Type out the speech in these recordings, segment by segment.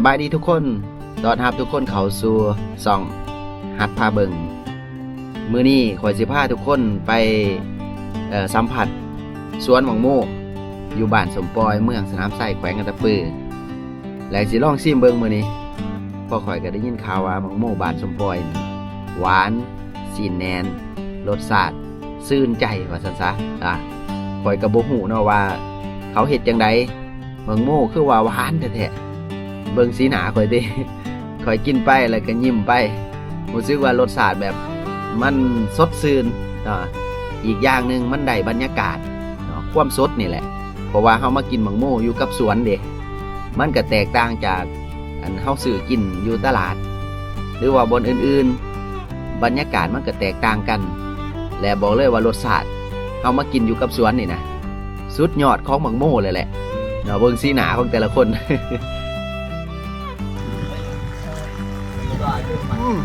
ສະບາຍດີທຸກຄົນ, ຕ້ອນຮັບທຸກຄົນເຂົ້າສູ່ຊ່ອງຫັດພາເບິ່ງ. ມື້ນີ້ຂ້ອຍຊິພາທຸກຄົນໄປ ເອີ ສຳຜັດສວນໝາກໂມຢູ່ບ້ານສົມປອຍ ເມືອງສະໜາມໄຊ ແຂວງອັດຕະປື ແລະ ຊິລອງຊີມເບິ່ງມື້ນີ້, ເພາະຂ້ອຍກໍໄດ້ຍິນຂ່າວວ່າໝາກໂມບ້ານສົມປອຍນີ້ຫວານ, ຊີ້ນແໜ້ນ, ລົດຊາດຊື່ນໃຈວ່າຊັ້ນຊະ. ອາ ຂ້ອຍກໍບໍ່ຮູ້ເນາະວ່າເຂົາເຮັດຈັ່ງໃດ ໝາກໂມຄືວ່າຫວານແທ້ໆ. ເບິ່ງສີໜ້າຂ້ອຍຕິ, ຂ້ອຍກິນໄປແລ້ວກໍຍິ້ມໄປ, ຮູ້ສຶກວ່າລົດຊາດແບບມັນສົດຊື່ນເນາະ. ອີກຢ່າງໜຶ່ງມັນໄດ້ບັນຍາກາດເນາະ, ຄວາມສົດນີ້ແຫຼະ, ເພາະວ່າເຮົາມາກິນໝາກໂມຢູ່ກັບສວນເດ້. ມັນກໍແຕກຕ່າງຈາກອັນເຮົາຊື້ກິນຢູ່ຕະຫຼາດ ຫຼືວ່າບ່ອນອື່ນໆ, ບັນຍາກາດມັນກໍແຕກຕ່າງກັນ ແລະ ບອກເລີຍວ່າລົດຊາດເຮົາມາກິນຢູ່ກັບສວນນີ້ນະ ສຸດຍອດຂອງໝາກໂມເລີຍແຫຼະເນາະ. ເບິ່ງສີໜ້າຂອງແຕ່ລະຄົນ. ອືມ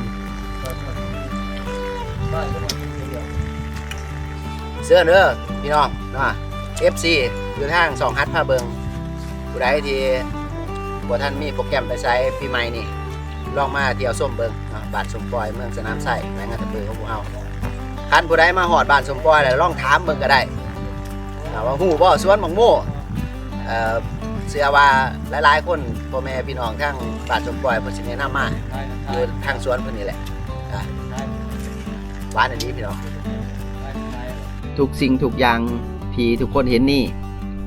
ເຊີນເດີພີ່ນ້ອງເນາະ ເອັຟຊີ ຢູ່ທາງຊ່ອງຫັດພາເບິ່ງ, ຜູ້ໃດທີ່ບໍ່ທັນມີໂປຣແກຣມໄປໃສປີໃໝ່ນີ້ ລອງມາທ່ຽວຊົມເບິ່ງເນາະ, ບ້ານສົມປອຍ ເມືອງສະໜາມໄຊ ແຂວງອັດຕະປືຂອງພວກເຮົາ. ຄັນຜູ້ໃດມາຮອດບ້ານສົມປອຍແລ້ວ ລອງຖາມເບິ່ງກໍໄດ້ ອ່າ ວ່າຮູ້ບໍ່ສວນໝາກໂມ? ເອີ ເຊື່ອວ່າຫຼາຍໆຄົນ ພໍ່ແມ່ພີ່ນ້ອງທາງບ້ານສົມປອຍ ເພິ່ນຊິແນະນຳມາ ຢູ່ທາງສວນເພິ່ນນີ້ແຫຼະ. ອ່າ ຫວານອີ່ຫຼີພີ່ນ້ອງ. ທຸກສິ່ງທຸກຢ່າງທີ່ທຸກຄົນເຫັນນີ້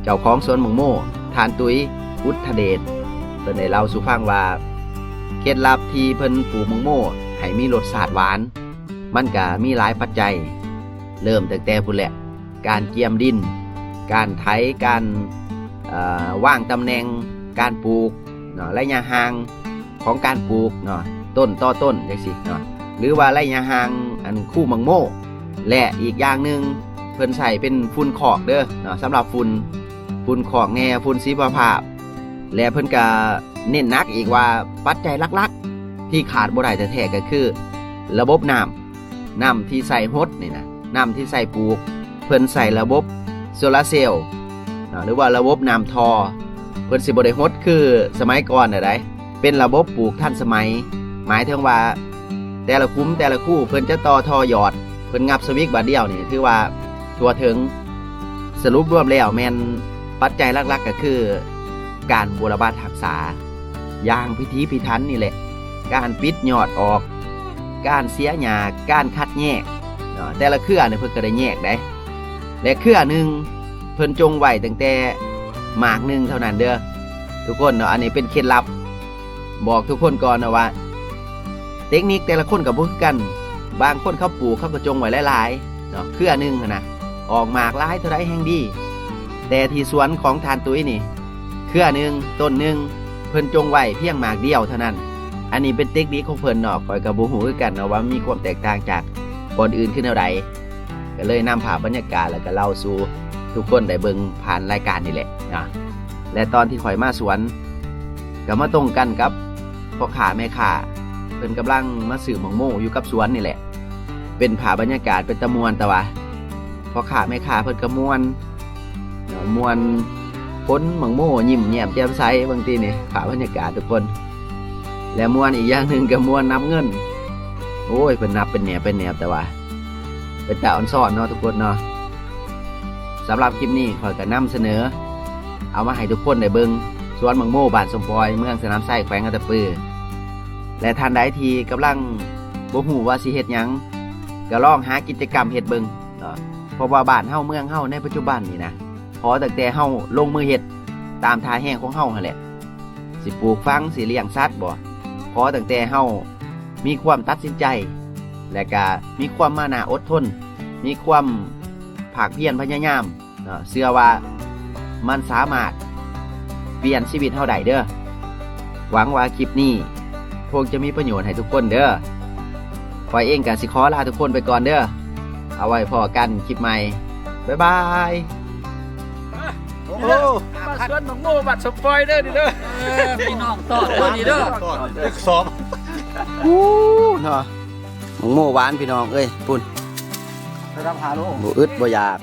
ເຈົ້າຂອງສວນໝາກໂມ ທ່ານຕຸ້ຍ ອຸດທະເດດ ເພິ່ນໄດ້ເລົ່າສູ່ຟັງວ່າ ເຄັດລັບທີ່ເພິ່ນປູກໝາກໂມໃຫ້ມີລົດຊາດຫວານ ມັນກະມີຫຼາຍປັດໄຈ, ເລີ່ມຕັ້ງແຕ່ພຸ້ນແຫຼະ ການກຽມດິນ, ການໄຖ, ການ ເອີ ວາງຕຳແໜ່ງການປູກເນາະ, ໄລຍະຫ່າງຂອງການປູກເນາະ, ຕົ້ນຕໍ່ຕົ້ນຈັ່ງຊີ້ເນາະ, ຫຼືວ່າໄລຍະຫ່າງອັນຄູໝາກໂມ. ແລະ ອີກຢ່າງໜຶ່ງ ເພິ່ນໃຊ້ເປັນຝຸ່ນຄອກເດີເນາະ, ສຳລັບຝຸ່ນ, ຝຸ່ນຄອກແດ່, ຝຸ່ນຊີວະພາບ. ແລະ ເພິ່ນກະເນັ້ນໜັກອີກວ່າ ປັດໄຈຫຼັກໆທີ່ຂາດບໍ່ໄດ້ແທ້ໆ ກໍຄືລະບົບນ້ຳ, ນ້ຳທີ່ໃຊ້ຫົດນີ້ນະ, ນ້ຳທີ່ໃຊ້ປູກ, ເພິ່ນໃຊ້ລະບົບໂຊລາເຊວເນາະ ຫຼືວ່າລະບົບນ້ຳທໍ່. ເພິ່ນຊິບໍ່ໄດ້ຫົດຄືສະໄໝກ່ອນໃດໆ, ເປັນລະບົບປູກທັນສະໄໝ, ໝາຍເຖິງວ່າແຕ່ລະຂຸມແຕ່ລະຄູເພິ່ນຈະຕໍ່ທໍ່ຢອດ, ເພິ່ນຫງັບສະວິກບາດດຽວນີ້ ຖືວ່າທົ່ວເຖິງ. ສະຫຼຸບລວມແລ້ວແມ່ນປັດໄຈຫຼັກໆ ກໍຄືການບົວລະບັດຮັກສາຢ່າງພິຖີພິຖັນນີ້ແຫຼະ, ການປິດຍອດອອກ, ການເສຍຫຍ້າ, ການຄັດແຍກເນາະ, ແຕ່ລະເຄືອນີ້ເພິ່ນກໍໄດ້ແຍກໄດ໋. ແລະ ເຄືອໜຶ່ງເພິ່ນຈົ່ງໄວ້ຕັ້ງແຕ່ໝາກໜຶ່ງເທົ່ານັ້ນເດີທຸກຄົນເນາະ. ອັນນີ້ເປັນເຄັດລັບ ບອກທຸກຄົນກ່ອນເນາະວ່າ ເຕັກນິກແຕ່ລະຄົນກໍບໍ່ຄືກັນ, ບາງຄົນເຂົາປູກເຂົາກໍຈົ່ງໄວ້ຫຼາຍໆເນາະ, ເຄືອໜຶ່ງຫັ້ນນະ ອອກໝາກຫຼາຍເທົ່າໃດແຮ່ງດີ. ແຕ່ທີ່ສວນຂອງທ່ານຕຸ້ຍນີ້ ເຄືອໜຶ່ງ, ຕົ້ນໜຶ່ງ ເພິ່ນຈົ່ງໄວ້ພຽງໝາກດຽວເທົ່ານັ້ນ. ອັນນີ້ເປັນເຕັກນິກຂອງເພິ່ນເນາະ, ຂ້ອຍກໍບໍ່ຮູ້ຄືກັນເນາະວ່າມີຄວາມແຕກຕ່າງຈາກບ່ອນອື່ນຄືແນວໃດ. ກໍເລີຍນຳພາບບັນຍາກາດ ແລ້ວກໍເລົ່າສູ່ທຸກຄົນໄດ້ເບິ່ງຜ່ານລາຍການນີ້ແຫຼະເນາະ. ແລະ ຕອນທີ່ຂ້ອຍມາສວນ ກໍມາຕົງກັນກັບພໍ່ຄ້າແມ່ຄ້າ ເພິ່ນກຳລັງມາຊື້ໝາກໂມຢູ່ກັບສວນນີ້ແຫຼະ. ເປັນພາບບັນຍາກາດເປັນຕາມ່ວນ, ແຕ່ວ່າພໍ່ຄ້າແມ່ຄ້າເພິ່ນກໍມ່ວນ ເນາະ, ມ່ວນ ຄົນໝາກໂມ ຍິ້ມແຍ້ມແຈ່ມໃສ. ເບິ່ງຕິນີ້ ພາບບັນຍາກາດທຸກຄົນ. ແລະ ມ່ວນອີກຢ່າງໜຶ່ງກໍມ່ວນນັບເງິນ. ໂອ້ຍ ເພິ່ນນັບເປັນແໜບເປັນແໜບ, ແຕ່ວ່າເປັນຕາອອນຊອນເນາະທຸກຄົນເນາະ. ສຳລັບຄລິບນີ້ ຂ້ອຍກໍນຳສະເໜີເອົາມາໃຫ້ທຸກຄົນໄດ້ເບິ່ງ ສວນໝາກໂມ ບ້ານສົມປອຍ ເມືອງສະໜາມໄຊ ແຂວງອັດຕະປື. ແລະ ທ່ານໃດທີ່ກຳລັງບໍ່ຮູ້ວ່າຊິເຮັດຫຍັງ ກໍລອງຫາກິດຈະກຳເຮັດເບິ່ງເນາະ, ເພາະວ່າບ້ານເຮົາ ເມືອງເຮົາໃນປັດຈຸບັນນີ້ນະ ຂໍຕັ້ງແຕ່ເຮົາລົງມືເຮັດຕາມທ່າແຮງຂອງເຮົາຫັ້ນແຫຼະ. ຊິປູກຝັງ, ຊິລ້ຽງສັດບໍ, ຂໍຕັ້ງແຕ່ເຮົາມີຄວາມຕັດສິນໃຈ ແລະ ກະມີຄວາມມານະອົດທົນ, ມີຄວາມພາກພຽນພະຍາຍາມເນາະ, ເຊື່ອວ່າມັນສາມາດປ່ຽນຊີວິດເຮົາໄດ້ເດີ. ຫວັງວ່າຄລິບນີ້ຄົງຈະມີປະໂຫຍດໃຫ້ທຸກຄົນເດີ. ຂ້ອຍເອງກະຊິຂໍລາທຸກຄົນໄປກ່ອນເດີ. ເອົາໄວ້ພໍ້ກັນຄລິບໃໝ່. ບາຍບາຍ. ໂອ້ໂຫ ມາສວນໝາກໂມວັດສົມປອຍເດີນີ້ເດີ. ເອີ ພີ່ນ້ອງຕອດຕົວນີ້ເດີ. ເດັກສອງ ອູ້ເນາະ ໝາກໂມຫວານພີ່ນ້ອງເອີຍ. ພຸ້ນ ລະດັບຫ້າໂລ ບໍ່ອຶດບໍ່ຢາກ.